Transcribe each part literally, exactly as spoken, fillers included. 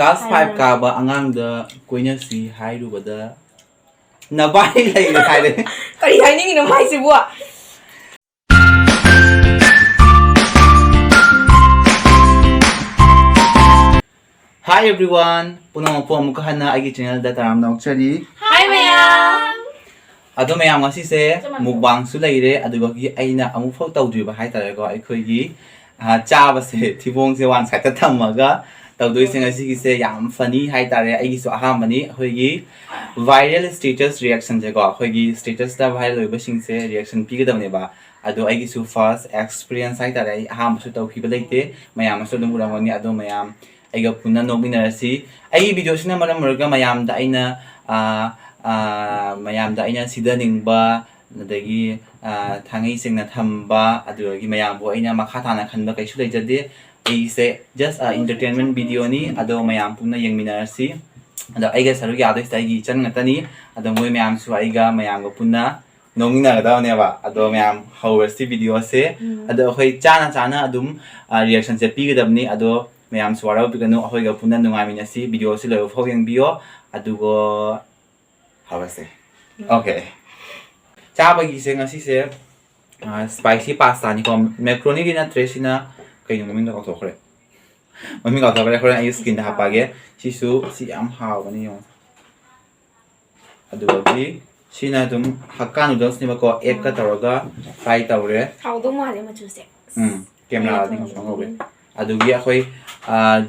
Class five ꯀꯥꯕ ꯑꯉꯥꯡꯗ ꯀꯣꯏꯅꯁꯤ ꯍꯥꯏꯔꯨꯕꯗ ꯅꯕꯥꯏ ꯂꯩꯔꯦ ꯍꯥꯏꯔꯦ꯫ ꯀꯔꯤ ꯍꯥꯏꯅꯤꯡꯉꯤꯅꯣ ꯃꯥꯏꯁꯤꯕꯨ? Hi everyone, ꯄꯨꯝꯅꯃꯛꯄꯨ ꯑꯃꯨꯛꯀ ꯍꯟꯅ ꯑꯩꯒꯤ channelꯗ ꯇꯔꯥꯝꯅ ꯑꯣꯛꯆꯔꯤ꯫ Hi ꯃꯌꯥꯝ꯫ ꯑꯗꯣ ꯃꯌꯥꯝ, ꯉꯁꯤꯁꯦ mukbangꯁꯨ ꯂꯩꯔꯦ, ꯑꯗꯨꯒ ꯑꯩꯅ ꯑꯃꯨꯛꯐꯥꯎ ꯇꯧꯗ꯭ꯔꯤꯕ ꯍꯥꯏꯇꯥꯔꯦꯀꯣ, ꯑꯩꯈꯣꯏꯒꯤ ꯑ, ꯆꯥꯕꯁꯦ ꯊꯤꯕꯣꯡꯁꯦ one sideꯇ ꯊꯝꯃꯒ ꯇꯧꯗꯣꯏꯁꯦ꯫ ꯉꯁꯤꯒꯤꯁꯦ ꯌꯥꯝ funny ꯍꯥꯏꯇꯥꯔꯦ, ꯑꯩꯒꯤꯁꯨ ꯑꯍꯥꯟꯕꯅꯤ꯫ ꯑꯩꯈꯣꯏꯒꯤ viral status reactionꯁꯦꯀꯣ, ꯑꯩꯈꯣꯏꯒꯤ statusꯇ viral ꯑꯣꯏꯕꯁꯤꯡꯁꯦ reaction ꯄꯤꯒꯗꯕꯅꯦꯕ꯫ ꯑꯗꯣ ꯑꯩꯒꯤꯁꯨ first experience ꯍꯥꯏꯇꯥꯔꯦ, ꯑꯩ ꯑꯍꯥꯟꯕꯁꯨ ꯇꯧꯈꯤꯕ ꯂꯩꯇꯦ꯫ ꯃꯌꯥꯝꯅꯁꯨ ꯑꯗꯨꯝ ꯎꯔꯝꯒꯅꯤ꯫ ꯑꯗꯣ ꯃꯌꯥꯝ ꯑꯩꯒ ꯄꯨꯟꯅ ꯅꯣꯛꯃꯤꯟꯅꯔꯁꯤ꯫ ꯑꯩꯒꯤ videoꯁꯤꯅ ꯃꯔꯝ ꯑꯣꯏꯔꯒ ꯃꯌꯥꯝꯗ ꯑꯩꯅ ꯑ, ꯑ, ꯃꯌꯥꯝꯗ ꯑꯩꯅ ꯁꯤꯗꯅꯤꯡꯕ, ꯑꯗꯒꯤ ꯑ, ꯊꯥꯡꯉꯩ ꯁꯦꯡꯅ ꯊꯝꯕ, ꯑꯗꯨꯗꯒꯤ ꯃꯌꯥꯝꯕꯨ ꯑꯩꯅ ꯃꯈꯥ ꯇꯥꯅ ꯈꯟꯕ ꯀꯩꯁꯨ ꯂꯩꯖꯗꯦ꯫ ꯑꯩꯁꯦ just a entertainment videoꯅꯤ꯫ ꯑꯗꯣ ꯃꯌꯥꯝ ꯄꯨꯟꯅ ꯌꯦꯡꯃꯤꯟꯅꯔꯁꯤ꯫ ꯑꯗꯣ ꯑꯩꯒ ꯁꯔꯨꯛ ꯌꯥꯗꯣꯏꯁꯦ ꯑꯩꯒꯤ ꯏꯆꯟ ꯉꯥꯛꯇꯅꯤ꯫ ꯑꯗꯣ ꯃꯣꯏ ꯃꯌꯥꯝꯁꯨ ꯑꯩꯒ ꯃꯌꯥꯝꯒ ꯄꯨꯟꯅ ꯅꯣꯛꯃꯤꯟꯅꯒꯗꯕꯅꯦꯕ꯫ ꯑꯗꯣ ꯃꯌꯥꯝ ꯍꯧꯔꯁꯤ videoꯁꯦ꯫ ꯑꯗꯣ ꯑꯩꯈꯣꯏ ꯆꯥꯅ ꯆꯥꯅ ꯑꯗꯨꯝ ꯑ, reactionꯁꯦ ꯄꯤꯒꯗꯕꯅꯤ꯫ ꯑꯗꯣ ꯃꯌꯥꯝꯁꯨ ꯋꯥꯔꯧꯕꯤꯒꯅꯨ, ꯑꯩꯈꯣꯏꯒ ꯄꯨꯟꯅ ꯅꯨꯡꯉꯥꯏꯃꯤꯟꯅꯁꯤ꯫ Videoꯁꯤ ꯂꯣꯏꯕ ꯐꯥꯎ ꯌꯦꯡꯕꯤꯌꯣ꯫ ꯑꯗꯨꯒ ꯍꯧꯔꯁꯦ꯫ Okay꯫ ꯆꯥꯕꯒꯤꯁꯦ ꯉꯁꯤꯁꯦ ꯑ, spicy pastaꯅꯤꯀꯣ꯫ Macaroniꯗꯤ ꯅꯠꯇ꯭ꯔꯦ, ꯁꯤꯅ ꯀꯩꯅꯣ ꯃꯃꯤꯡꯗꯣ ꯀꯥꯎꯊꯣꯛꯈ꯭ꯔꯦ꯫ ꯃꯃꯤꯡ ꯀꯥꯎꯊꯣꯛꯈ꯭ꯔꯦ, ꯍꯣꯔꯦꯟ ꯑꯩ screenꯗ ꯍꯥꯞꯄꯛꯑꯒꯦ꯫ ꯁꯤꯁꯨ ꯁꯤ ꯌꯥꯝ ꯍꯥꯎꯕꯅꯤ ꯌꯦꯡꯉꯣ꯫ ꯑꯗꯨꯗꯒꯤ ꯁꯤꯅ ꯑꯗꯨꯝ Hakka noodlesꯅꯦꯕꯀꯣ, eggꯀ ꯇꯧꯔꯒ fry ꯇꯧꯔꯦ꯫ ꯍꯥꯎꯗꯧ ꯃꯥꯜꯂꯦ ꯃꯆꯨꯁꯦ꯫ ꯎꯝ, cameraꯗꯗꯤ ꯉꯧꯁꯣꯛ ꯉꯧꯋꯦ꯫ ꯑꯗꯨꯒꯤ ꯑꯩꯈꯣꯏ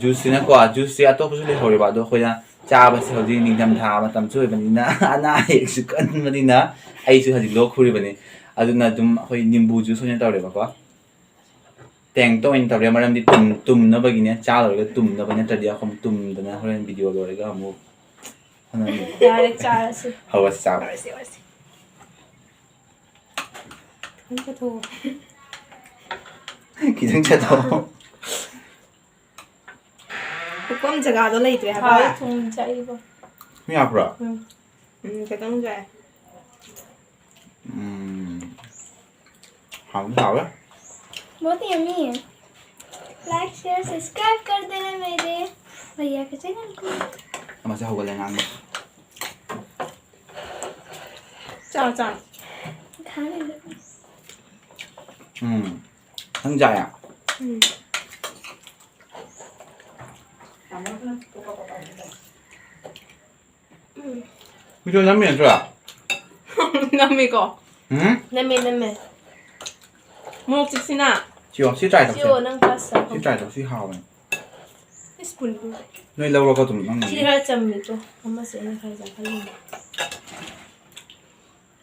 juiceꯁꯤꯅꯀꯣ, juiceꯁꯦ ꯑꯇꯣꯞꯄꯁꯨ ꯂꯩꯍꯧꯔꯤꯕ, ꯑꯗꯣ ꯑꯩꯈꯣꯏꯅ ꯆꯥꯕꯁꯦ ꯍꯧꯖꯤꯛ ꯅꯤꯡꯊꯝꯊꯥ ꯃꯇꯝꯁꯨ ꯑꯣꯏꯕꯅꯤꯅ ꯑꯅꯥ ꯑꯌꯦꯛꯁꯨ ꯀꯟꯕꯅꯤꯅ ꯑꯩꯁꯨ ꯍꯧꯖꯤꯛ ꯂꯣꯛ ꯈꯨꯔꯤꯕꯅꯤ꯫ ꯑꯗꯨꯅ ꯑꯗꯨꯝ ꯑꯩꯈꯣꯏ ꯅꯤꯝꯕꯨ juice ꯑꯣꯏꯅ ꯇꯧꯔꯦꯕꯀꯣ꯫ ꯇꯦꯡꯇ ꯑꯣꯏꯅ ꯇꯧꯔꯦ, ꯃꯔꯝꯗꯤ ꯇꯨꯝ-, ꯇꯨꯝꯅꯕꯒꯤꯅꯦ, ꯆꯥ ꯂꯣꯏꯔꯒ ꯇꯨꯝꯅꯕ ꯅꯠꯇ꯭ꯔꯗꯤ ꯑꯩꯈꯣꯏ ꯇꯨꯝꯗꯅ ꯍꯣꯔꯦꯟ video ꯂꯣꯏꯔꯒ ꯑꯃꯨꯛ ꯍꯣꯠꯅꯅꯤ꯫ ꯌꯥꯔꯦ, ꯆꯥꯔꯁꯤ꯫ ꯍꯧꯔꯁꯤ ꯆꯥꯕ꯫ ꯆꯥꯔꯁꯤ, ꯆꯥꯔꯁꯤ꯫ ꯈꯤꯇꯪ ꯆꯠꯊꯣꯛꯑꯣ꯫ ꯈꯤꯇꯪ ꯆꯠꯊꯣꯛꯑꯣ꯫ ꯍꯤꯞꯐꯝ ꯖꯒꯥꯗꯣ ꯂꯩꯇ꯭ꯔꯦ ꯍꯥꯏꯕ꯫ ꯍꯥꯎꯋꯦ, ꯊꯨꯝ ꯆꯥꯏꯕ꯫ ꯃꯤ ꯂꯥꯛꯄ꯭ꯔꯣ? ꯎꯝ꯫ ꯎꯝ, ꯈꯤꯇꯪ ꯆꯥꯏ꯫ ꯎꯝ꯫ ꯍꯥꯎꯗꯤ ꯍꯥꯎꯋꯦ꯫ बहुत yummy है। Like, share, subscribe कर देना मेरे। ꯀꯩ ꯍꯥꯏꯒꯦ ꯆꯦ ꯅꯪ? ꯑꯃꯁꯦ ꯍꯧꯒꯠꯂꯦ ꯑꯉꯥꯡꯅ꯫ ꯆꯥꯎ, ꯆꯥꯎ꯫ ꯈꯪꯗꯦ꯫ ꯎꯝ꯫ ꯅꯪ ꯆꯥꯏ? ꯎꯝ꯫ ꯎꯝ꯫ ꯃꯤꯁꯨ ꯅꯝꯃꯤ ꯅꯠꯇ꯭ꯔꯣ? ꯅꯝꯃꯤꯀꯣ? ꯎꯝ? ꯅꯝꯃꯦ, ꯅꯝꯃꯦ꯫ ꯃꯣꯔꯣꯛ ꯆꯤꯛꯁꯤꯅ꯫ ꯁꯤꯌꯣ, ꯁꯤ try ꯇꯧꯁꯦ꯫ ꯁꯤꯌꯣ, ꯅꯪ ꯈꯔ ꯆꯥꯎ꯫ ꯁꯤ try ꯇꯧ, ꯁꯤ ꯍꯥꯎꯕꯅꯦ꯫ Spoon ꯄꯨꯔꯛꯑꯣ꯫ ꯅꯣꯏ ꯂꯧꯔꯒ ꯑꯗꯨꯝ ꯅꯪ ꯁꯤꯗꯤ ꯈꯔ ꯆꯝꯃꯤꯀꯣ꯫ ꯑꯃꯁꯦ ꯑꯩꯅ ꯈꯔ ꯆꯥꯈꯜꯂꯤꯅꯦ꯫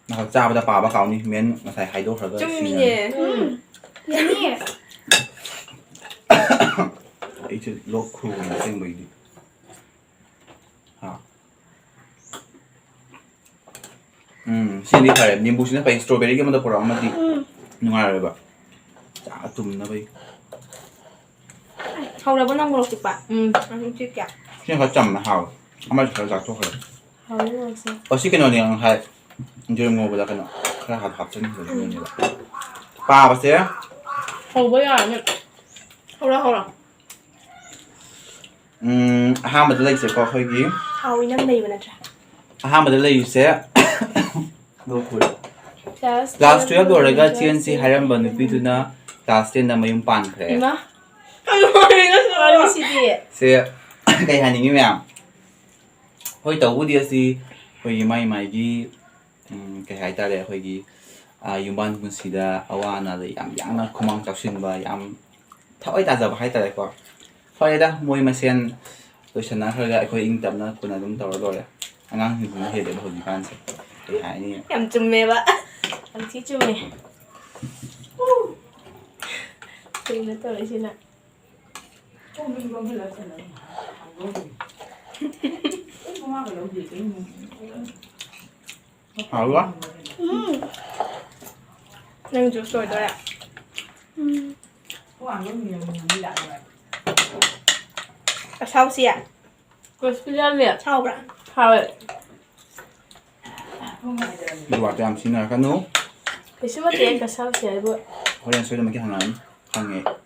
ꯅꯍꯥꯛ ꯆꯥꯕꯗ ꯄꯥꯕ ꯀꯥꯎꯅꯤ, ꯃꯦꯟ ꯉꯁꯥꯏ ꯍꯥꯏꯗꯣꯛꯈ꯭ꯔꯒ ꯆꯨꯝꯃꯤꯅꯦ꯫ ꯁꯤꯅꯅꯤ꯫ ꯎꯝ꯫ ꯌꯥꯅꯤꯌꯦ꯫ ꯑꯩꯁꯦ ꯂꯣꯛ ꯈꯨꯕꯅꯦ ꯑꯁꯦꯡꯕꯩꯗꯤ꯫ ꯍꯥ꯫ ꯎꯝ, ꯁꯤꯅꯗꯤ ꯐꯔꯦ꯫ ꯅꯤꯝꯕꯨꯁꯤꯅ ꯐꯩ꯫ Strawberry ꯒꯨꯝꯕꯗ ꯄꯨꯔꯛꯑꯝꯃꯗꯤ ꯎꯝ꯫ ꯅꯨꯡꯉꯥꯏꯔꯣꯏꯕ꯫ ꯆꯥ ꯇꯨꯝꯅꯕꯩ꯫ ꯍꯧꯔꯕꯣ ꯅꯪ ꯃꯣꯔꯣꯛ ꯆꯤꯛꯄ? ꯎꯝ꯫ ꯑꯗꯨꯝ ꯆꯤꯛꯀꯦ꯫ ꯁꯤꯅ ꯈꯔ ꯆꯝꯃꯦ, ꯍꯥꯎꯋꯦ꯫ ꯑꯃꯁꯨ ꯈꯔ ꯆꯥꯊꯣꯛꯈ꯭ꯔꯦ꯫ ꯍꯥꯎꯋꯦ ꯃꯣꯔꯣꯛꯁꯦ꯫ ꯑꯣ, ꯁꯤ ꯀꯩꯅꯣꯅꯦ ꯉꯁꯥꯏ ꯌꯦꯔꯨꯝ ꯉꯧꯕꯗ ꯀꯩꯅꯣ ꯈꯔ ꯍꯥꯞ-, ꯍꯥꯞꯆꯤꯟꯈꯤꯕꯗꯨꯅꯦꯕ꯫ ꯄꯥꯕꯁꯦ꯫ ꯍꯧꯕ ꯌꯥꯔꯅꯤ꯫ ꯍꯧꯔꯣ, ꯍꯧꯔꯣ꯫ ꯎꯝ, ꯑꯍꯥꯟꯕꯗ ꯂꯩꯁꯦꯀꯣ ꯑꯩꯈꯣꯏꯒꯤ꯫ ꯍꯥꯎꯋꯤ ꯅꯪ ꯂꯩꯕ ꯅꯠꯇ꯭ꯔꯥ? ꯑꯍꯥꯟꯕꯗ ꯂꯩꯔꯤꯁꯦ꯫ ꯂꯣꯛ ꯈꯨꯔꯦ꯫ Class Class twelve ꯂꯣꯏꯔꯒ ꯆꯦꯟꯁꯤ ꯍꯥꯏꯔꯝꯕ ꯅꯨꯄꯤꯗꯨꯅ class ten ꯗ ꯃꯌꯨꯝ ꯄꯥꯟꯈ꯭ꯔꯦ꯫ ꯏꯃꯥ꯫ ꯀꯩꯅꯣ ꯋꯥꯔꯤꯁꯤꯗꯤ? ꯁꯦ, ꯀꯩ ꯍꯥꯏꯅꯤꯡꯉꯤ ꯃꯌꯥꯝ? ꯍꯣꯏ, ꯇꯧꯕꯨꯗꯤ ꯑꯁꯤ ꯑꯩꯈꯣꯏꯒꯤ ꯃꯥꯏ ꯃꯥꯏꯒꯤ ꯎꯝ, ꯀꯩ ꯍꯥꯏꯇꯥꯔꯦ, ꯑꯩꯈꯣꯏꯒꯤ, ꯑ, ꯌꯨꯝꯕꯥꯟ ꯄꯨꯟꯁꯤꯗ ꯑꯋꯥ ꯑꯅꯥꯗ ꯌꯥꯝ ꯌꯥꯡꯅ ꯈꯨꯃꯥꯡ ꯆꯥꯎꯁꯤꯟꯕ, ꯌꯥꯝ ꯊꯋꯥꯏ ꯇꯥꯖꯕ ꯍꯥꯏꯇꯥꯔꯦꯀꯣ꯫ ꯐꯔꯦꯗ, ꯃꯣꯏ ꯃꯁꯦꯟ ꯂꯣꯏꯁꯟꯅꯈ꯭ꯔꯒ ꯑꯩꯈꯣꯏ ꯏꯪ ꯇꯞꯅ ꯀꯣꯟꯅ ꯑꯗꯨꯝ ꯇꯧꯔ ꯂꯣꯏꯔꯦ꯫ ꯑꯉꯥꯡꯁꯤꯡꯁꯤꯅ ꯍꯦꯜꯂꯦꯕ ꯍꯧꯖꯤꯛꯀꯥꯟꯁꯦ꯫ ꯀꯩ ꯍꯥꯏꯅꯤ? ꯌꯥꯝ ꯆꯨꯝꯃꯦꯕ꯫ ꯌꯥꯝ ꯊꯤ ꯆꯨꯝꯃꯦ꯫ ꯀꯩꯅꯣ ꯇꯧꯔꯛꯏꯁꯤꯅ? ꯍꯥꯎꯕ? ꯎꯝ꯫ ꯅꯪ juice ꯂꯣꯏꯗꯣꯔꯦ? ꯎꯝ꯫ ꯑꯁꯥꯎꯁꯤ? Crispy ꯌꯥꯝꯃꯦ꯫ ꯍꯥꯎꯕ꯭ꯔꯥ? ꯍꯥꯎꯋꯦ꯫ ꯑꯗꯨ ꯋꯥꯗꯣ ꯌꯥꯝ ꯁꯤꯖꯤꯟꯅꯔꯛꯀꯅꯨ꯫ ꯀꯩꯁꯨ ꯅꯠꯇꯦ, ꯑꯩ ꯑꯁꯥꯎꯁꯤ ꯍꯥꯏꯕꯨ꯫ ꯍꯣꯔꯦꯟ ꯁꯣꯏꯗꯅꯃꯛꯀꯤ ꯍꯪꯉꯛꯑꯅꯤ꯫ ꯈꯪꯉꯦ ꯑꯩ꯫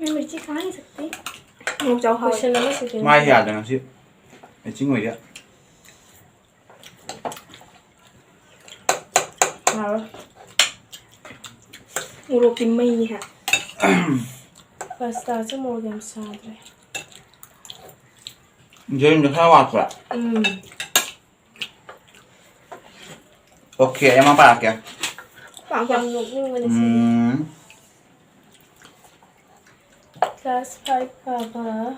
मैं मिर्ची खा नहीं सकती। ꯃꯣꯔꯣꯛ ꯆꯥꯎ ꯍꯥꯎꯋꯦ꯫ ꯀꯣꯏꯁꯟ ꯑꯃꯁꯨ ꯀꯩꯅꯣ ꯃꯥꯏ ꯇꯧꯋꯦ꯫ ꯌꯥꯗ꯭ꯔꯦ ꯉꯁꯤ꯫ ꯃꯦꯆꯤꯡ ꯑꯣꯏꯔꯦ꯫ ꯍꯥꯎꯋꯦ꯫ ꯃꯣꯔꯣꯛꯇꯤ ꯃꯩꯅꯤ ꯍꯥ꯫ ꯄꯥꯁꯇꯥꯁꯦ ꯃꯣꯔꯣꯛ ꯌꯥꯝ ꯁꯥꯗ꯭ꯔꯦ꯫ ꯖꯦꯟꯗꯣ ꯈꯔ ꯋꯥꯠꯄ꯭ꯔꯥ? ꯎꯝ꯫ ꯑꯣꯀꯦ, ꯑꯩ ꯑꯃ ꯄꯥꯔꯛꯀꯦ꯫ ꯄꯥꯎ, ꯄꯥꯎ꯫ ꯌꯥꯝ ꯅꯣꯛꯅꯤꯡꯕꯅꯦ ꯁꯤꯗꯤ꯫ ꯎꯝ꯫ Class five ꯀꯥꯕ꯫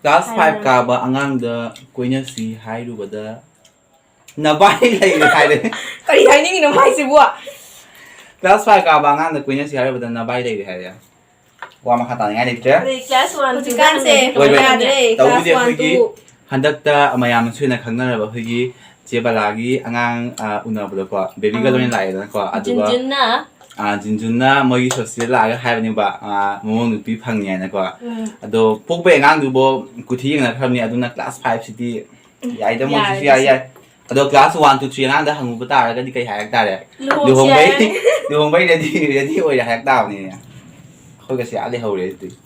Class five ꯍꯥꯏꯔꯣ꯫ ꯀꯥꯕ ꯑꯉꯥꯡꯗ ꯀꯣꯏꯅꯁꯤ ꯍꯥꯏꯔꯨꯕꯗ ꯅꯕꯥꯏ ꯂꯩꯔꯦ ꯍꯥꯏꯔꯦ꯫ ꯀꯔꯤ ꯍꯥꯏꯅꯤꯡꯉꯤꯅꯣ ꯃꯥꯏꯁꯤꯕꯨ? Class five ꯀꯥꯕ ꯑꯉꯥꯡꯗ ꯀꯣꯏꯅꯁꯤ ꯍꯥꯏꯔꯨꯕꯗ ꯅꯕꯥꯏ ꯂꯩꯔꯦ ꯍꯥꯏꯔꯦ꯫ ꯋꯥ ꯃꯈꯥ ꯇꯥꯅꯤꯡꯉꯥꯏ ꯂꯩꯇ꯭ꯔꯦ꯫ ꯑꯗꯩ class one, two ꯍꯧꯖꯤꯛꯀꯥꯟꯁꯦ ꯀꯥꯟꯗꯗꯤ ꯋꯦꯠ, ꯋꯦꯠ꯫ ꯌꯥꯗ꯭ꯔꯦ꯫ Class ꯇꯧꯕꯨꯗꯤ one, ꯑꯩꯈꯣꯏꯒꯤ two꯫ ꯍꯟꯗꯛꯇ ꯃꯌꯥꯝꯅꯁꯨ ꯍꯦꯟꯅ ꯈꯪꯅꯔꯕ ꯑꯩꯈꯣꯏꯒꯤ ꯆꯦ ꯕꯂꯥꯒꯤ ꯑꯉꯥꯡ, ꯑ, ꯎꯅꯕꯗꯀꯣ, ꯕꯦꯕꯤꯒ ꯑꯥ꯫ ꯂꯣꯏꯅ ꯂꯥꯛꯑꯦꯗꯅꯀꯣ, ꯑꯗꯨꯒ, ꯖꯤꯟꯖꯨꯟꯅ꯫ ꯑ, ꯖꯤꯟꯖꯨꯟꯅ ꯃꯣꯏꯒꯤ ꯁꯣꯁꯤꯌꯦꯜ ꯂꯥꯛꯑꯒ ꯍꯥꯏꯕꯅꯦꯕ, ꯑ, ꯃꯃꯧ ꯅꯨꯄꯤ ꯐꯪꯉꯦꯅꯀꯣ꯫ ꯎꯝ꯫ ꯑꯗꯣ ꯄꯣꯛꯄꯩ ꯑꯉꯥꯡꯗꯨꯕꯨ ꯀꯨꯊꯤ ꯌꯦꯡꯅꯈ꯭ꯔꯕꯅꯤ, ꯑꯗꯨꯅ class five ꯁꯤꯗꯤ ꯎꯝ꯫ ꯌꯥꯏꯗ, ꯃꯣꯏꯁꯤꯁꯨ ꯌꯥꯔꯦ ꯌꯥꯏ, ꯑꯗꯨꯁꯨ꯫ ꯌꯥꯏ꯫ ꯑꯗꯣ class one, two, three ꯑꯉꯥꯡꯗ ꯍꯪꯉꯨꯕ ꯇꯥꯔꯒꯗꯤ ꯀꯩ ꯍꯥꯏꯔꯛ ꯇꯥꯔꯦ? ꯂꯨꯍꯣꯡꯁꯤ ꯂꯨꯍꯣꯡꯕꯩ, ꯍꯥꯏꯔꯅꯤ꯫ ꯂꯨꯍꯣꯡꯕꯩ ready, ready ꯑꯣꯏꯔꯦ ꯍꯥꯏꯔꯛ ꯇꯥꯕꯅꯤꯅꯦ꯫ ꯑꯩꯈꯣꯏꯒꯁꯦ ꯑꯥ ꯂꯩꯍꯧꯔꯦ ꯑꯗꯨꯗꯤ꯫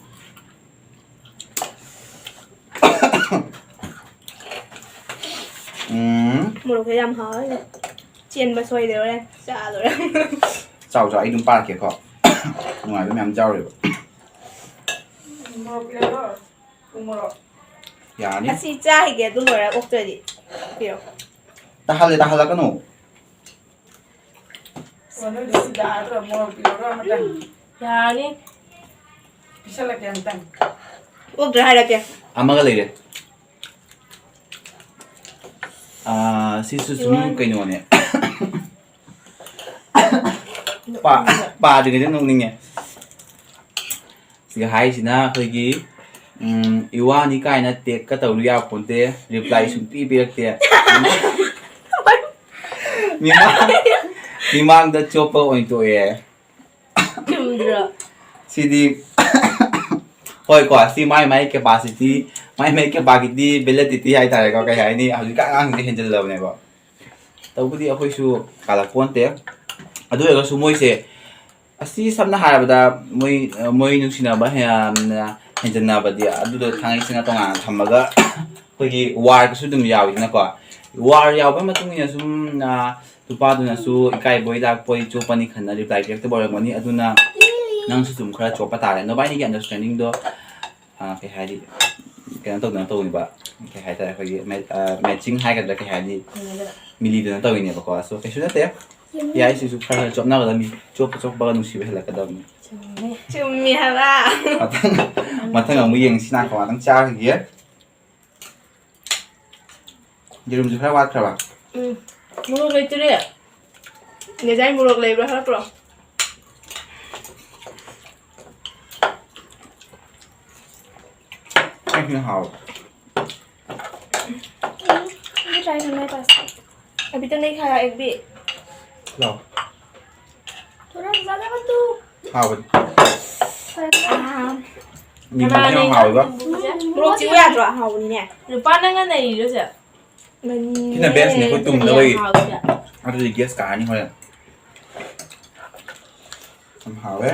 ꯎꯝ꯫ ꯃꯣꯔꯣꯛꯁꯦ ꯌꯥꯝ ꯍꯥꯎꯋꯦ꯫ ꯆꯦꯟꯕ ꯁꯣꯏꯗꯦ ꯍꯣꯔꯦꯟ꯫ ꯆꯥ ꯂꯣꯏꯔꯦ꯫ ꯆꯥꯎ, ꯆꯥꯎ, ꯑꯩ ꯑꯗꯨꯝ ꯄꯥꯔꯛꯀꯦꯀꯣ꯫ ꯅꯨꯡꯉꯥꯏꯕ ꯃꯌꯥꯝ ꯌꯥꯎꯔꯤꯕ꯫ ꯃꯣꯔꯣꯛ ꯄꯤꯔꯛꯑꯣ꯫ ꯎ ꯃꯣꯔꯣꯛ꯫ ꯌꯥꯔꯅꯤ꯫ ꯑꯁꯤ ꯆꯥꯈꯤꯒꯦ, ꯑꯗꯨ ꯂꯣꯏꯔꯒ ꯑꯣꯛꯇ꯭ꯔꯗꯤ ꯄꯤꯔꯛꯑꯣ꯫ ꯇꯥꯍꯜꯂꯦ, ꯇꯥꯍꯜꯂꯛꯀꯅꯨ꯫ ꯑꯣ, ꯅꯣꯏꯗꯨꯁꯨ ꯌꯥꯗ꯭ꯔꯣ? ꯃꯣꯔꯣꯛ ꯄꯤꯔꯛꯎꯔꯣ ꯑꯃꯇꯪ? ꯌꯥꯔꯅꯤ꯫ ꯄꯤꯁꯜꯂꯛꯀꯦ ꯑꯃꯇꯪ꯫ ꯑꯣꯛꯇ꯭ꯔꯥ ꯍꯥꯏꯔꯛꯀꯦ꯫ ꯑꯃꯒ ꯂꯩꯔꯦ꯫ ꯑꯥ, ꯁꯤꯁꯨ ꯁꯨꯝ ꯏꯔꯣꯟ-, ꯀꯩꯅꯣꯅꯦ꯫ ꯄꯥ-, ꯄꯥꯗ꯭ꯔꯤꯉꯩꯗ ꯅꯣꯛꯅꯤꯡꯉꯦ꯫ ꯁꯤꯒ ꯍꯥꯏꯔꯤꯁꯤꯅ ꯑꯩꯈꯣꯏꯒꯤ, ꯎꯝ, ꯏꯋꯥꯅꯤ ꯀꯥꯏꯅ ꯇꯦꯛꯀ ꯇꯧꯔꯨ ꯌꯥꯄꯣꯟꯇꯦ, reply ꯁꯨꯡꯄꯤ ꯄꯤꯔꯛꯇꯦ꯫ ꯃꯤꯃꯥꯡ, ꯃꯤꯃꯥꯡꯗ ꯆꯣꯞꯄ ꯑꯣꯏꯅ ꯇꯣꯛꯑꯦ꯫ ꯆꯨꯝꯗ꯭ꯔꯣ? ꯁꯤꯗꯤ, ꯍꯣꯏꯀꯣ, ꯁꯤ ꯃꯥꯏ ꯃꯥꯏ capacity, ꯃꯥꯏ ꯃꯥꯏ capacity, validity ꯍꯥꯏꯇꯥꯔꯦꯀꯣ, ꯀꯩ ꯍꯥꯏꯅꯤ, ꯍꯧꯖꯤꯛꯀꯥꯟ ꯑꯉꯥꯡꯁꯤꯡꯁꯦ ꯍꯦꯟꯖꯤꯜꯂꯕꯅꯦꯕ꯫ ꯇꯧꯕꯗꯤ ꯑꯩꯈꯣꯏꯁꯨ ꯀꯥꯜꯂꯛꯄꯣꯟꯇꯦ꯫ ꯑꯗꯨ ꯑꯣꯏꯔꯒꯁꯨ ꯃꯣꯏꯁꯦ ꯑꯁꯤ ꯁꯝꯅ ꯍꯥꯏꯔꯕꯗ ꯃꯣꯏ, ꯃꯣꯏ ꯅꯨꯡꯁꯤꯅꯕ ꯌꯥꯝꯅ ꯍꯦꯟꯖꯟꯅꯕꯗꯤ ꯑꯗꯨꯗꯣ ꯊꯥꯡꯉꯩ ꯁꯦꯡꯅ ꯇꯣꯉꯥꯟꯅ ꯊꯝꯃꯒ ꯑꯩꯈꯣꯏꯒꯤ ꯋꯥꯔꯒꯁꯨ ꯑꯗꯨꯝ ꯌꯥꯎꯋꯤꯗꯅꯀꯣ꯫ ꯋꯥꯔ ꯌꯥꯎꯕ ꯃꯇꯨꯡ ꯏꯟꯅ ꯁꯨꯝ, ꯑ, ꯅꯨꯄꯥꯗꯨꯅꯁꯨ ꯏꯀꯥꯏꯕꯣꯏ ꯂꯥꯛꯄꯣꯏ ꯆꯣꯞꯄꯅꯤ ꯈꯟꯅ ꯔꯤꯄ꯭ꯂꯥꯏ ꯄꯤꯔꯛꯇꯕ ꯑꯣꯏꯔꯝꯒꯅꯤ꯫ ꯑꯗꯨꯅ ꯅꯪꯁꯨ ꯁꯨꯝ ꯈꯔ ꯆꯣꯞꯄ ꯇꯥꯔꯦ꯫ ꯅꯕꯥꯏꯅꯤꯒꯤ ꯑꯟꯗꯔꯁꯇꯦꯟꯗꯤꯡꯗꯣ, ꯑ, ꯀꯩ ꯍꯥꯏꯗꯤ, ꯀꯩꯅꯣ ꯇꯧꯗꯅ ꯇꯧꯅꯤꯕ, ꯀꯩ ꯍꯥꯏꯇꯥꯔꯦ, ꯑꯩꯈꯣꯏꯒꯤ ꯃꯦ-, ꯑ, ꯃꯦꯠꯆꯤꯡ ꯍꯥꯏꯒꯗ꯭ꯔꯥ, ꯀꯩ ꯍꯥꯏꯅꯤ, ꯃꯤꯂꯤꯗꯅ ꯇꯧꯔꯤꯅꯦꯕꯀꯣ꯫ ꯑꯁꯣ ꯀꯩꯁꯨ ꯅꯠꯇꯦ꯫ ꯌꯥꯏ, ꯁꯤꯁꯨ ꯈꯔ ꯈꯔ ꯆꯣꯞꯅꯒꯗꯕꯅꯤ꯫ ꯆꯣꯞꯄ ꯆꯣꯞꯄꯒ ꯅꯨꯡꯁꯤꯕ ꯍꯦꯜꯂꯛꯀꯗꯕꯅꯤ꯫ ꯆꯨꯝꯃꯤ ꯍꯥꯏꯕ꯫ ꯃꯊꯪ, ꯃꯊꯪ ꯑꯃꯨꯛ ꯌꯦꯡꯁꯤ꯫ ꯉꯥꯏꯈꯣ, ꯉꯥꯛꯇꯪ ꯆꯥꯈꯤꯒꯦ꯫ ꯌꯦꯔꯨꯝꯁꯨ ꯈꯔ ꯋꯥꯠꯈ꯭ꯔꯕ? ꯎꯝ꯫ ꯃꯣꯔꯣꯛ ꯂꯩꯇ꯭ꯔꯦ꯫ ꯉꯁꯥꯏ ꯃꯣꯔꯣꯛ ꯂꯩꯕ꯭ꯔꯥ ꯈꯔ ꯄꯨꯔꯛꯑꯣ꯫ ꯑꯩꯁꯤꯅ ꯍꯥꯎꯋꯦ꯫ ये ट्राई करना है पास्ता। अभी तो नहीं खाया एक भी। ꯂꯥꯎ꯫ थोड़ा ज्यादा मत दो। ꯍꯥꯎꯕꯅꯤ꯫ ꯃꯤꯃꯤꯁꯤꯅ ꯌꯥꯝ ꯍꯥꯎꯋꯦꯕ꯫ ꯃꯣꯔꯣꯛ ꯆꯤꯛꯎ ꯌꯥꯗ꯭ꯔꯣ? ꯍꯥꯎꯕꯅꯤꯅꯦ꯫ ꯅꯨꯄꯥ ꯅꯪꯅ ꯅꯩꯔꯤꯔꯣ ꯁꯦ? ꯁꯤꯅ ꯕꯦꯁꯅꯦ ꯑꯩꯈꯣꯏ ꯇꯨꯝꯗꯕꯒꯤ꯫ ꯍꯥꯎꯕꯁꯦ꯫ ꯑꯗꯨꯗꯤ ꯒ꯭ꯌꯥꯁ ꯀꯥꯔꯅꯤ ꯍꯣꯔꯦꯟ꯫ ꯌꯥꯝ ꯍꯥꯎꯋꯦ꯫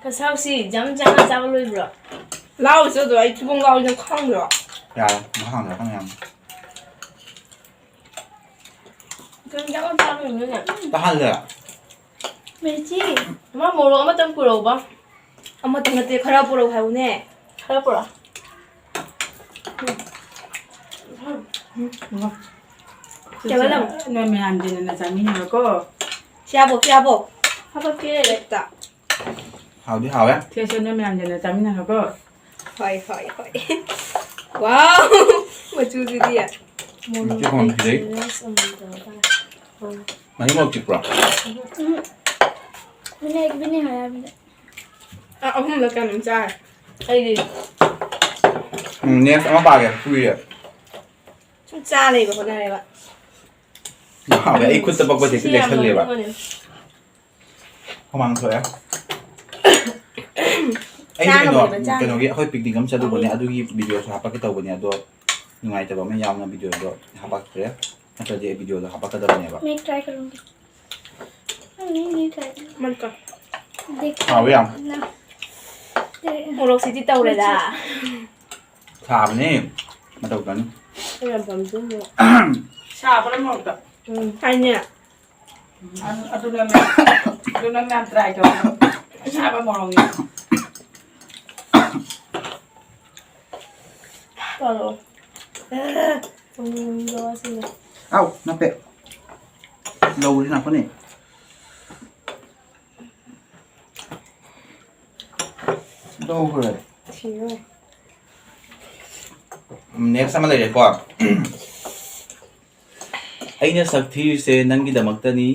ꯀꯁꯥꯎꯁꯤ ꯖꯝ ꯖꯝ ꯆꯥꯕ ꯂꯣꯏꯕ꯭ꯔꯣ? ꯂꯥꯎꯔꯤꯁꯦ ꯑꯗꯣ ꯑꯩ ꯊꯤꯕꯣꯡ ꯂꯥꯎꯔꯤꯁꯦ ꯈꯪꯗ꯭ꯔꯣ? ꯌꯥꯔꯦ, ꯃꯈꯥ ꯍꯪꯉꯛꯀꯅꯨ ꯌꯥꯝ꯫ ꯀꯩ ꯏꯟꯖꯥꯡ ꯆꯥꯗꯣꯏꯅꯣꯅꯦ? ꯇꯥꯍꯜꯂꯦ꯫ ꯃꯦꯆꯤ꯫ ꯑꯃ ꯃꯣꯔꯣꯛ ꯑꯃꯇꯪ ꯄꯨꯔꯛꯎꯕ꯫ ꯑꯃꯇꯪ ꯅꯠꯇꯦ, ꯈꯔ ꯄꯨꯔꯛꯎ ꯍꯥꯏꯕꯅꯦ꯫ ꯈꯔ ꯄꯨꯔꯛꯑꯣ꯫ ꯇꯦꯕꯜ ꯑꯃ꯫ ꯅꯣꯏ ꯃꯌꯥꯝ ꯌꯦꯟꯅꯅ ꯆꯥꯃꯤꯟꯅꯔꯣꯀꯣ꯫ ꯁꯤꯌꯥꯕꯣ, ꯁꯤꯌꯥꯕꯣ꯫ ꯍꯥꯄꯛꯀꯦ ꯂꯦꯞꯇ꯫ ꯍꯥꯎꯗꯤ ꯍꯥꯎꯋꯦ꯫ ꯁꯦ, ꯁꯦ, ꯅꯣꯏ ꯃꯌꯥꯝ ꯌꯦꯟꯅ ꯆꯥꯃꯤꯟꯅꯔꯣꯀꯣ꯫ ꯍꯣꯏ, ꯍꯣꯏ, ꯍꯣꯏ꯫ ꯋꯥꯎ! ꯃꯆꯨꯗꯨꯗꯤ꯫ ꯃꯆꯨ ꯍꯣꯡꯈꯤꯗꯦ꯫ ꯃꯍꯤ ꯃꯣꯔꯣꯛ ꯆꯤꯛꯄ꯭ꯔꯣ? ꯎꯝ꯫ मैंने एक भी नहीं खाया अभी तक। ꯑ, ꯑꯍꯨꯝꯂꯛ ꯀꯩꯅꯣꯝ ꯆꯥꯔꯦ꯫ ꯑꯩꯗꯤ꯫ ꯎꯝ, next ꯑꯃ ꯄꯥꯒꯦ, ꯀꯨꯏꯔꯦ꯫ ꯁꯨꯝ ꯆꯥ ꯂꯩꯕ ꯍꯣꯠꯅꯔꯦꯕ꯫ ꯍꯥꯎꯋꯦ, ꯑꯩ ꯈꯨꯠꯇ ꯄꯛꯄꯁꯦ ꯍꯦꯛꯇ ꯂꯦꯛꯁꯜꯂꯦꯕ꯫ ꯍꯨꯃꯥꯡ ꯊꯣꯛꯑꯦ꯫ ꯑꯩꯁꯦ ꯀꯩꯅꯣ, ꯆꯥꯅꯕꯅꯦꯕ, ꯆꯥꯅꯕ꯫ ꯀꯩꯅꯣꯒꯤ ꯑꯩꯈꯣꯏ picnic ꯑꯃ ꯆꯠꯂꯨꯕꯅꯦ, ꯑꯗꯨꯒꯤ videoꯁꯨ ꯍꯥꯄꯛꯀꯦ ꯇꯧꯕꯅꯦ, ꯑꯗꯣ ꯅꯨꯡꯉꯥꯏꯇꯕ ꯑꯃ ꯌꯥꯎꯅ ꯚꯤꯗꯤꯑꯣꯗꯣ ꯍꯥꯄꯛꯇ꯭ꯔꯦ, ꯅꯠꯇ꯭ꯔꯗꯤ ꯑꯩ ꯚꯤꯗꯤꯑꯣꯗꯣ ꯍꯥꯄꯛꯀꯗꯕꯅꯦꯕ꯫ मैं ट्राई करूंगी। नहीं, नहीं ट्राई करूंगी। मन का। देख, हाँ, भैया। ना। ꯃꯣꯔꯣꯛꯁꯤꯗꯤ ꯇꯧꯔꯦꯗ꯫ ꯁꯥꯕꯅꯦ, ꯃꯇꯧ ꯇꯧꯅꯤ꯫ ꯌꯥꯝ ꯄꯥꯝꯖꯩ ꯃꯣꯔꯣꯛ꯫ ꯁꯥꯕ꯭ꯔꯥ ꯃꯣꯔꯣꯛꯇꯣ? ꯎꯝ, ꯍꯥꯏꯅꯦ꯫ ꯑꯗꯨ- ꯑꯗꯨꯅ ꯑꯗꯨ ꯅꯪ ꯌꯥꯝ ꯇ꯭ꯔꯥꯏ ꯇꯧ꯫ ꯑꯁꯥꯕ ꯃꯣꯔꯣꯛꯅꯤ꯫ ꯇꯧꯔꯛꯑꯣ꯫ ꯎꯝ, ꯂꯧꯔꯁꯤꯅꯦ꯫ ꯑꯥꯎ, ꯅꯞꯄꯦ꯫ ꯂꯧꯔꯤ ꯅꯞꯄꯅꯦ꯫ ꯂꯧꯈ꯭ꯔꯦ꯫ ꯁꯤꯔꯣꯏ꯫ ꯅꯦꯛꯁ ꯑꯃ ꯂꯩꯔꯦꯀꯣ꯫ ꯑꯩꯅ ꯁꯛ ꯊꯤꯔꯤꯁꯦ ꯅꯪꯒꯤꯗꯃꯛꯇꯅꯤ,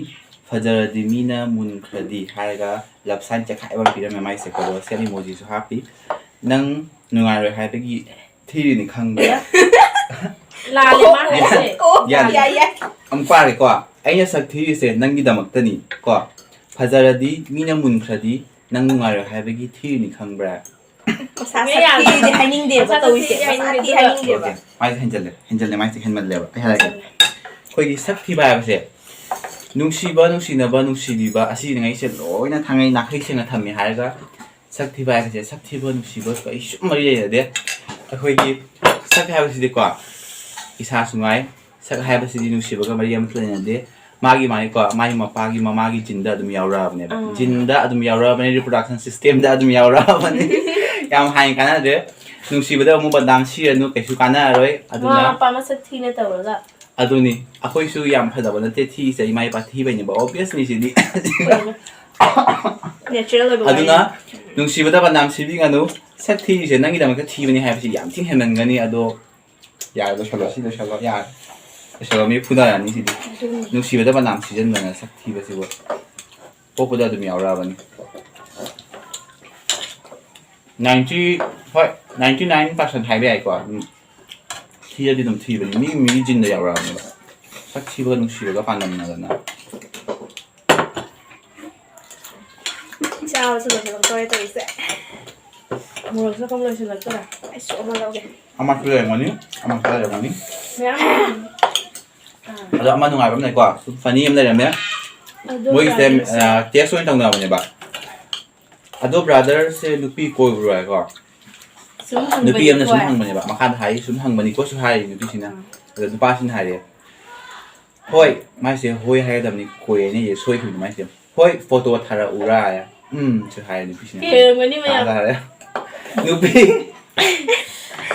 ꯐꯖꯔꯗꯤ ꯃꯤꯅ ꯃꯨꯟꯈ꯭ꯔꯗꯤ ꯍꯥꯏꯔꯒ ꯂꯞ ꯁꯥꯏꯟ ꯆꯦꯈꯥꯏꯕ ꯑꯃ ꯄꯤꯔꯝꯃꯦ ꯃꯥꯏꯁꯦ, ꯀꯣꯂꯣꯁꯦꯜ ꯏꯃꯣꯖꯤꯁꯨ ꯍꯥꯞꯄꯤ꯫ ꯅꯪ ꯅꯨꯡꯉꯥꯏꯔꯣꯏ ꯍꯥꯏꯕꯒꯤ ꯊꯤꯔꯤꯅꯤ ꯈꯪꯕ꯭ꯔꯥ? ꯂꯥꯜꯂꯦ ꯃꯥ ꯍꯥꯏꯁꯦ꯫ ꯌꯥꯅꯤ꯫ ꯌꯥꯏ, ꯌꯥꯏ꯫ ꯑꯃꯨꯛ ꯄꯥꯔꯦꯀꯣ꯫ ꯑꯩꯅ ꯁꯛ ꯊꯤꯔꯤꯁꯦ ꯅꯪꯒꯤꯗꯃꯛꯇꯅꯤ ꯀꯣ, ꯐꯖꯔꯗꯤ ꯃꯤꯅ ꯃꯨꯟꯈ꯭ꯔꯗꯤ ꯅꯪ ꯅꯨꯡꯉꯥꯏꯔꯣꯏ ꯍꯥꯏꯕꯒꯤ ꯊꯤꯔꯤꯅꯤ ꯈꯪꯕ꯭ꯔꯥ? ꯃꯁꯥ ꯁꯛ ꯊꯤꯗꯤ ꯍꯥꯏꯅꯤꯡꯗꯦꯕ ꯃꯁꯥ ꯇꯧꯔꯤꯁꯦ꯫ ꯊꯤꯗꯤ ꯃꯁꯥ ꯊꯤ ꯍꯥꯏꯅꯤꯡꯗꯦꯕ꯫ ꯍꯥꯏꯅꯤꯡꯗꯦꯕ꯫ ꯑꯣꯀꯦ, ꯃꯥꯏꯁꯦ ꯍꯦꯟꯖꯜꯂꯦ, ꯍꯦꯟꯖꯜꯂꯦ, ꯃꯥꯏꯁꯦ ꯍꯦꯟꯃꯜꯂꯦꯕ꯫ ꯑꯩ ꯍꯥꯏꯔꯛꯀꯦ꯫ ꯑꯩꯈꯣꯏꯒꯤ ꯁꯛ ꯊꯤꯕ ꯍꯥꯏꯕꯁꯦ, ꯅꯨꯡꯁꯤꯕ, ꯅꯨꯡꯁꯤꯅꯕ, ꯅꯨꯡꯁꯤꯕꯤꯕ ꯑꯁꯤꯉꯩꯁꯦ ꯂꯣꯏꯅ ꯊꯥꯡꯉꯩ ꯅꯥꯈꯩ ꯁꯦꯡꯅ ꯊꯝꯃꯦ ꯍꯥꯏꯔꯒ, ꯁꯛ ꯊꯤꯕ ꯍꯥꯏꯕꯁꯦ, ꯁꯛ ꯊꯤꯕ, ꯅꯨꯡꯁꯤꯕ ꯀꯩꯁꯨ ꯃꯔꯤ ꯂꯩꯅꯗꯦ꯫ ꯑꯩꯈꯣꯏꯒꯤ ꯁꯛ ꯍꯥꯏꯕꯁꯤꯗꯤꯀꯣ, ꯏꯁꯥꯁꯨ ꯉꯥꯏ, ꯁꯛ ꯍꯥꯏꯕꯁꯤꯗꯤ ꯅꯨꯡꯁꯤꯕꯒ ꯃꯔꯤ ꯑꯃꯠꯇ ꯂꯩꯅꯗꯦ꯫ ꯃꯥꯒꯤ ꯃꯥꯒꯤꯀꯣ, ꯃꯥꯒꯤ ꯃꯄꯥꯒꯤ ꯃꯃꯥꯒꯤ ꯖꯤꯟꯗ ꯑꯗꯨꯝ ꯌꯥꯎꯔꯛꯑꯕꯅꯦꯕ꯫ ꯑꯥ꯫ ꯖꯤꯟꯗ ꯑꯗꯨꯝ ꯌꯥꯎꯔꯛꯑꯕꯅꯦ, ꯔꯤꯄ꯭ꯔꯣꯗꯛꯁꯟ ꯁꯤꯁꯇꯦꯝꯗ ꯑꯗꯨꯝ ꯌꯥꯎꯔꯛꯑꯕꯅꯦ꯫ ꯌꯥꯝ ꯍꯥꯏꯅ ꯀꯥꯟꯅꯗ꯭ꯔꯦ꯫ ꯅꯨꯡꯁꯤꯕꯗ ꯑꯃꯨꯛ ꯕꯗꯅꯥꯝ ꯁꯤꯔꯅꯨ, ꯀꯩꯁꯨ ꯀꯥꯟꯅꯔꯔꯣꯏ꯫ ꯃꯃꯥ ꯑꯗꯨꯅ ꯃꯄꯥ ꯃꯁꯛ ꯊꯤꯅ ꯇꯧꯔꯒ꯫ ꯑꯗꯨꯅꯤ, ꯑꯩꯈꯣꯏꯁꯨ ꯌꯥꯝ ꯐꯖꯕ ꯅꯠꯇꯦ, ꯊꯤꯁꯦ ꯏꯃꯥ ꯏꯄꯥ ꯊꯤꯕꯩꯅꯦꯕ, ꯑꯣꯕꯤꯌꯁꯅꯤ ꯁꯤꯗꯤ꯫ ꯅꯦꯆꯔꯦꯜ ꯑꯣꯏꯕ ꯑꯗꯨꯅ ꯋꯥꯔꯤꯅꯤ꯫ ꯅꯨꯡꯁꯤꯕꯗ ꯕꯗꯅꯥꯝ ꯁꯤꯕꯤꯒꯅꯨ꯫ ꯁꯛ ꯊꯤꯔꯤꯁꯦ ꯅꯪꯒꯤꯗꯃꯛꯇ ꯊꯤꯕꯅꯤ ꯍꯥꯏꯕꯁꯤ ꯌꯥꯝ ꯊꯤꯅ ꯍꯦꯟꯃꯟꯒꯅꯤ꯫ ꯑꯗꯣ ꯌꯥꯔꯦ, ꯂꯣꯏꯁꯜꯂꯣ, ꯁꯤ ꯂꯣꯏꯁꯜꯂꯣ, ꯌꯥꯔꯦ꯫ ꯂꯣꯏꯁꯜꯂꯣ, ꯃꯤ ꯐꯨꯅꯔꯅꯤ ꯁꯤꯗꯤ꯫ ꯅꯨꯡꯁꯤꯕꯗ ꯕꯗꯅꯥꯝ ꯁꯤꯖꯤꯟꯕꯅ ꯁꯛ ꯊꯤꯕꯁꯤꯕꯨ ꯄꯣꯛꯄꯗ ꯑꯗꯨꯝ ꯌꯥꯎꯔꯛꯑꯕꯅꯤ꯫ ꯅꯥꯏꯟꯇꯤ, ꯍꯣꯏ, ꯅꯥꯏꯟꯇꯤ ꯅꯥꯏꯟ ꯄꯥꯔꯁꯦꯟ ꯍꯥꯏꯕ ꯌꯥꯏꯀꯣ꯫ ꯑꯗꯨꯝ ꯊꯤꯔꯗꯤ ꯑꯗꯨꯝ ꯊꯤꯕꯅꯤ, ꯃꯤ ꯃꯤꯒꯤ ꯖꯤꯟꯗ ꯌꯥꯎꯔꯛꯑꯕꯅꯦꯕ꯫ ꯁꯛ ꯊꯤꯕꯒ ꯅꯨꯡꯁꯤꯕꯒ ꯄꯥꯟꯗꯝꯅꯗꯅ꯫ ꯆꯥꯕꯁꯨ ꯂꯣꯏꯁꯤꯜꯂꯛꯇꯧꯔꯦ ꯇꯧꯔꯤꯁꯦ꯫ ꯃꯣꯔꯣꯛꯁꯨ ꯀꯝ ꯂꯣꯏꯁꯤꯜꯂꯛꯇꯣꯔꯦ꯫ ꯑꯩꯁꯨ ꯑꯃ ꯂꯧꯒꯦ꯫ ꯑꯃꯁꯨ ꯂꯩꯔꯝꯒꯅꯤ, ꯑꯃꯁꯨ ꯂꯩꯔꯝꯒꯅꯤ꯫ ꯃꯌꯥꯝ ꯑꯗꯣ ꯑꯃ ꯅꯨꯡꯉꯥꯏꯕ ꯑꯃ ꯂꯩꯀꯣ, ꯁꯨꯝ ꯐꯅꯤ ꯑꯃ ꯂꯩꯔꯝꯃꯦ꯫ ꯑꯗꯨ ꯃꯣꯏꯒꯤꯁꯦ ꯄ꯭ꯔꯥꯏꯁꯁꯦ ꯇꯦꯁ ꯑꯣꯏꯅ ꯇꯧꯅꯕꯅꯦꯕ꯫ ꯑꯗꯣ ꯕ꯭ꯔꯥꯗꯔꯁꯦ ꯅꯨꯄꯤ ꯀꯣꯏꯕ꯭ꯔꯣ ꯍꯥꯏꯀꯣ? ꯁꯨꯝ ꯅꯨꯄꯤ ꯑꯃꯅ ꯁꯨꯝ ꯍꯪꯕꯅꯤꯀꯣ꯫ ꯍꯪꯕꯅꯦꯕ, ꯃꯈꯥꯗ ꯍꯥꯏ ꯁꯨꯝ ꯍꯪꯕꯅꯤꯀꯣ ꯁꯨ ꯍꯥꯏꯔꯤ ꯅꯨꯄꯤꯁꯤꯅ꯫ ꯑꯗꯣ ꯅꯨꯄꯥꯁꯤꯅ ꯍꯥꯏꯔꯦ, "ꯍꯣꯏ", ꯃꯥꯏꯁꯦ "ꯍꯣꯏ" ꯍꯥꯏꯒꯗꯕꯅꯤ, "ꯀꯣꯏ" ꯍꯥꯏꯅ ꯁꯣꯏꯈꯤꯕꯅꯤ ꯃꯥꯏꯁꯦ꯫ "ꯍꯣꯏ, ꯐꯣꯇꯣ ꯊꯥꯔꯛꯎꯔꯥ?" ꯍꯥꯏ꯫ "ꯎꯝ" ꯁꯨ ꯍꯥꯏꯔꯦ ꯅꯨꯄꯤꯁꯤꯅ꯫ ꯍꯦꯜꯂꯝꯒꯅꯤ ꯃꯌꯥꯝ꯫ ꯊꯥꯔꯦ꯫ ꯅꯨꯄꯤ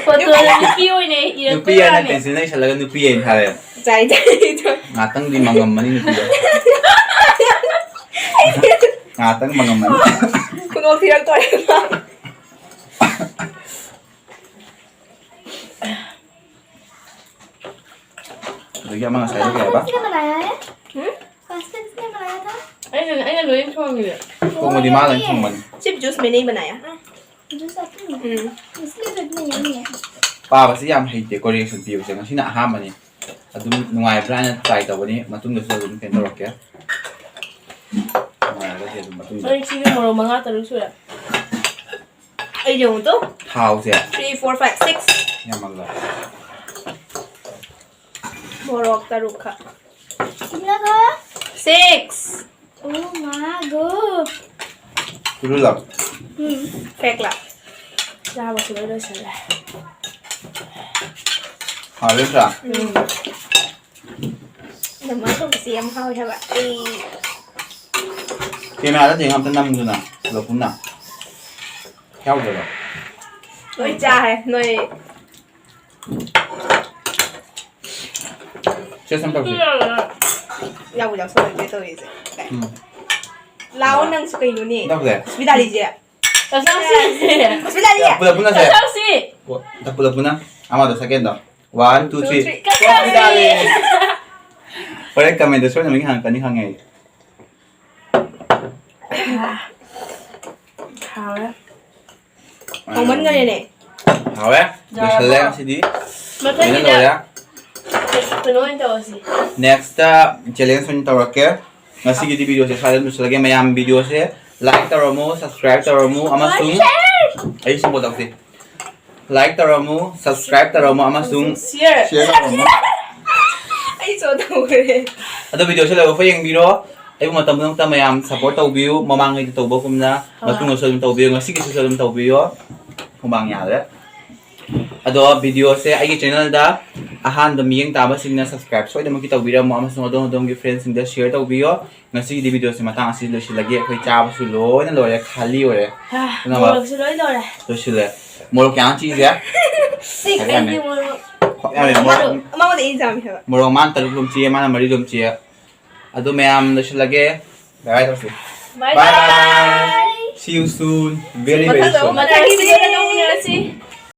ꯐꯣꯇꯣꯗ ꯅꯨꯄꯤ ꯑꯣꯏꯅ ꯅꯨꯄꯤ ꯍꯥꯏꯅ ꯏꯔꯛꯇꯣꯏꯔꯥꯅꯦ꯫ ꯄꯦꯟꯁꯤꯜꯅ ꯏꯁꯜꯂꯒ ꯅꯨꯄꯤ ꯍꯥꯏꯅ ꯊꯥꯔꯦ꯫ ꯆꯥꯏ ꯆꯥꯏ ꯆꯥꯏ꯫ ꯉꯥꯛꯇꯪꯗꯤ ꯃꯪꯉꯝꯃꯅꯤ ꯅꯨꯄꯤꯗꯣ꯫ ꯉꯥꯛꯇꯪ ꯃꯪꯉꯝꯃꯅꯤ꯫ ꯈꯨꯅꯣꯛ ꯊꯤꯔꯛꯇꯣꯔꯦ ꯃꯥ꯫ ꯑꯗꯒꯤ ꯑꯃ ꯉꯁꯥꯏꯗꯣ ꯀꯩ ꯍꯥꯏꯕ? किसने बनाया है? हम्म? पास्ता किसने बनाया था? ꯑꯩꯅ ꯑꯩꯅ ꯂꯣꯏ ꯊꯣꯡꯉꯤꯅꯦ꯫ ꯊꯣꯡꯕꯗꯤ ꯃꯥ ꯂꯣꯏ ꯊꯣꯡꯕꯅꯤ꯫ सिर्फ जूस मैंने ही बनाया। जूस आपने बनाया? हम्म। इसलिए तो इतना यम्मी है। ꯄꯥꯕꯁꯤ ꯌꯥꯝ ꯍꯩꯇꯦ, ꯀꯣꯔꯦꯛꯁꯟ ꯄꯤꯕꯁꯦ ꯉꯁꯤꯅ ꯑꯍꯥꯟꯕꯅꯤ꯫ ꯑꯗꯨꯝ ꯅꯨꯡꯉꯥꯏꯕ꯭ꯔꯥ ꯍꯥꯏꯅ ꯇ꯭ꯔꯥꯏ ꯇꯧꯕꯅꯤ, ꯃꯇꯨꯡꯗꯁꯨ ꯑꯗꯨꯝ ꯀꯩꯅꯣ ꯇꯧꯔꯛꯀꯦ꯫ ꯅꯨꯡꯉꯥꯏꯔꯒꯗꯤ ꯑꯗꯨꯝ ꯃꯇꯨꯡꯗ꯫ ꯍꯧꯖꯤꯛꯁꯤꯒꯤ ꯃꯣꯔꯣꯛ ꯃꯉꯥ ꯇꯔꯨꯛ ꯁꯨꯔꯦ꯫ ꯑꯩ ꯌꯦꯡꯉꯨ ꯇꯨ꯫ ꯊꯥꯎꯁꯦ Three, four, five, six꯫ ꯌꯥꯝꯃꯜꯂꯦ꯫ ꯃꯣꯔꯣꯛ ꯇꯔꯨꯛꯈꯛ꯫ कितना खाया? Six꯫ Oh my god। ꯏꯔꯨꯜꯂꯣ꯫ Hmm. Fake ꯂꯥ? ꯆꯥꯕꯁꯨ ꯂꯣꯏ ꯂꯣꯏꯁꯜꯂꯦ꯫ ꯍꯥꯎꯔꯦ ꯅꯠꯇ꯭ꯔꯥ? ꯎꯝ꯫ ꯑꯗꯨꯃꯥꯏꯅ ꯇꯧꯕꯁꯦ ꯌꯥꯝ ꯍꯥꯎꯋꯦ ꯍꯥꯏꯕ꯫ ꯑꯩ ꯀꯦꯃꯦꯔꯥꯗ ꯊꯦꯡ ꯑꯝꯇ ꯅꯝꯗꯨꯅ ꯄꯨꯂꯞ ꯄꯨꯟꯅ꯫ ꯌꯥꯎꯗ꯭ꯔꯕ? ꯂꯣꯏ ꯆꯥꯔꯦ ꯅꯣꯏ꯫ ꯆꯦꯁ ꯑꯝ ꯇꯧꯁꯤ꯫ ꯌꯥꯎꯕꯨ ꯌꯥꯎꯁꯜꯂꯛꯇ꯭ꯔꯦ ꯇꯧꯔꯤꯁꯦ꯫ ꯎꯝ꯫ ꯂꯥꯛꯑꯣ ꯅꯪꯁꯨ ꯀꯩꯅꯣꯅꯦ꯫ ꯇꯧꯁꯦ꯫ ꯍꯣꯁꯄꯤꯇꯥꯂꯤꯁꯦ꯫ ꯆꯠꯊꯣꯛꯁꯤ꯫ ꯄꯨꯂꯞ ꯄꯨꯟꯅꯁꯦ꯫ ꯆꯠꯊꯣꯛꯁꯤ꯫ ꯀꯣ-, ꯍꯟꯗꯛ ꯄꯨꯂꯞ ꯄꯨꯟꯅ ꯑꯃꯗꯣ ꯁꯦꯀꯦꯟꯗꯣ꯫ One, two, Two, three꯫ three꯫ ꯆꯠꯊꯣꯛꯁꯤ꯫ ꯍꯣꯔꯦꯟ ꯀꯃꯦꯟꯗ ꯁꯣꯏꯗꯅ ꯃꯤ ꯍꯪꯉꯛꯀꯅꯤ ꯈꯪꯉꯦ ꯑꯩ꯫ ꯍꯥꯎꯔꯦ꯫ ꯍꯥꯎꯃꯟꯈꯔꯦꯅꯦ꯫ ꯍꯥꯎꯔꯦ꯫ ꯂꯣꯏꯁꯜꯂꯦ ꯉꯁꯤꯗꯤ꯫ ꯂꯣꯏꯅ ꯃꯊꯪꯒꯤꯗ ꯂꯣꯏꯔꯦ꯫ ꯀꯩꯅꯣ ꯑꯣꯏꯅ ꯇꯧꯔꯁꯤ꯫ Next ꯆꯦꯂꯦꯟꯖ ꯑꯣꯏꯅ ꯇꯧꯔꯛꯀꯦ꯫ ꯉꯁꯤꯒꯤꯗꯤ ꯚꯤꯗꯤꯑꯣꯁꯦ ꯁ꯭ꯋꯥꯏꯗ ꯂꯣꯏꯁꯤꯜꯂꯒꯦ꯫ ꯃꯌꯥꯝ ꯚꯤꯗꯤꯑꯣꯁꯦ like ꯇꯧꯔꯝꯃꯨ, subscribe ꯇꯧꯔꯝꯃꯨ ꯑꯃꯁꯨꯡ ꯑꯩ ꯁꯞꯄꯣꯔꯠ ꯇꯧꯁꯤ꯫ Like ꯇꯧꯔꯝꯃꯨ, subscribe ꯇꯧꯔꯝꯃꯨ ꯑꯃꯁꯨꯡ Share. Share ꯇꯧꯔꯝꯃꯨ꯫ ꯑꯩ ꯁꯣ ꯇꯧꯈ꯭ꯔꯦ. ꯑꯗꯣ video ꯁꯦ ꯂꯣꯏꯕ ꯐꯥꯎ ꯌꯦꯡꯕꯤꯔꯣ꯫ ꯑꯩꯕꯨ ꯃꯇꯝ ꯄꯨꯝꯅꯃꯛꯇ ꯃꯌꯥꯝ support ꯇꯧꯕꯤꯌꯨ, ꯃꯃꯥꯡꯉꯩꯗ ꯇꯧꯕꯒꯨꯝꯅ ꯍꯣꯏ. ꯃꯇꯨꯡꯗꯁꯨ ꯑꯗꯨꯝ ꯇꯧꯕꯤꯌꯨ, ꯉꯁꯤꯒꯤꯁꯤꯁꯨ ꯑꯗꯨꯝ ꯇꯧꯕꯤꯌꯣ꯫ ꯍꯨꯃꯥꯡ ꯌꯥꯗ꯭ꯔꯦ꯫ ꯑꯗꯣ video ꯁꯦ ꯑꯩꯒꯤ channel ꯗ ꯑꯍꯥꯟꯕ ꯃꯤꯠꯌꯦꯡ ꯇꯥꯕꯁꯤꯡꯅ subscribe ꯁꯣꯏꯗꯅꯃꯛꯀꯤ ꯇꯧꯕꯤꯔꯝꯃꯣ ꯑꯃꯁꯨꯡ ꯑꯗꯣꯝ ꯑꯗꯣꯝꯒꯤ friend ꯁꯤꯡꯗ share ꯇꯧꯕꯤꯌꯣ꯫ ꯉꯁꯤꯒꯤꯗꯤ video ꯁꯦ ꯃꯇꯥꯡ ꯑꯁꯤꯗ ꯂꯣꯏꯁꯤꯜꯂꯒꯦ꯫ ꯑꯩꯈꯣꯏ ꯆꯥꯕꯁꯨ ꯂꯣꯏꯅ ꯂꯣꯏꯔꯦ, ꯈꯥꯂꯤ ꯑꯣꯏꯔꯦ꯫ ꯑꯥ, ꯄꯨꯝꯅꯃꯛ ꯃꯣꯔꯣꯛꯁꯨ ꯂꯣꯏ ꯂꯣꯏꯔꯦ. ꯂꯣꯏꯁꯤꯜꯂꯦ꯫ ꯃꯣꯔꯣꯛ ꯀꯌꯥꯝ ꯆꯤꯛꯏꯁꯦ? ꯁꯤ ꯍꯥꯏꯔꯝꯃꯦ꯫ ꯑꯩꯗꯤ ꯃꯣꯔꯣꯛ. ꯌꯥꯝꯃꯦ, ꯃꯣꯔꯣꯛ꯫ ꯃꯉꯣꯟꯗ ꯑꯩ ꯆꯥꯝꯃꯤ ꯍꯥꯏꯕ. ꯃꯣꯔꯣꯛ ꯃꯥꯅ ꯇꯔꯨꯛ ꯂꯣꯝ ꯆꯤꯛꯑꯦ, ꯃꯥꯅ ꯃꯔꯤ ꯂꯣꯝ ꯆꯤꯛꯑꯦ꯫ ꯑꯗꯨ ꯃꯌꯥꯝ ꯂꯣꯏꯁꯤꯜꯂꯒꯦ꯫ Bye bye ꯇꯧꯁꯤ꯫ Bye Bye bye. bye. See you soon. Very very ꯃꯊꯪꯗ soon. ꯑꯃꯨꯛ ꯃꯊꯪꯒꯤ video ꯗ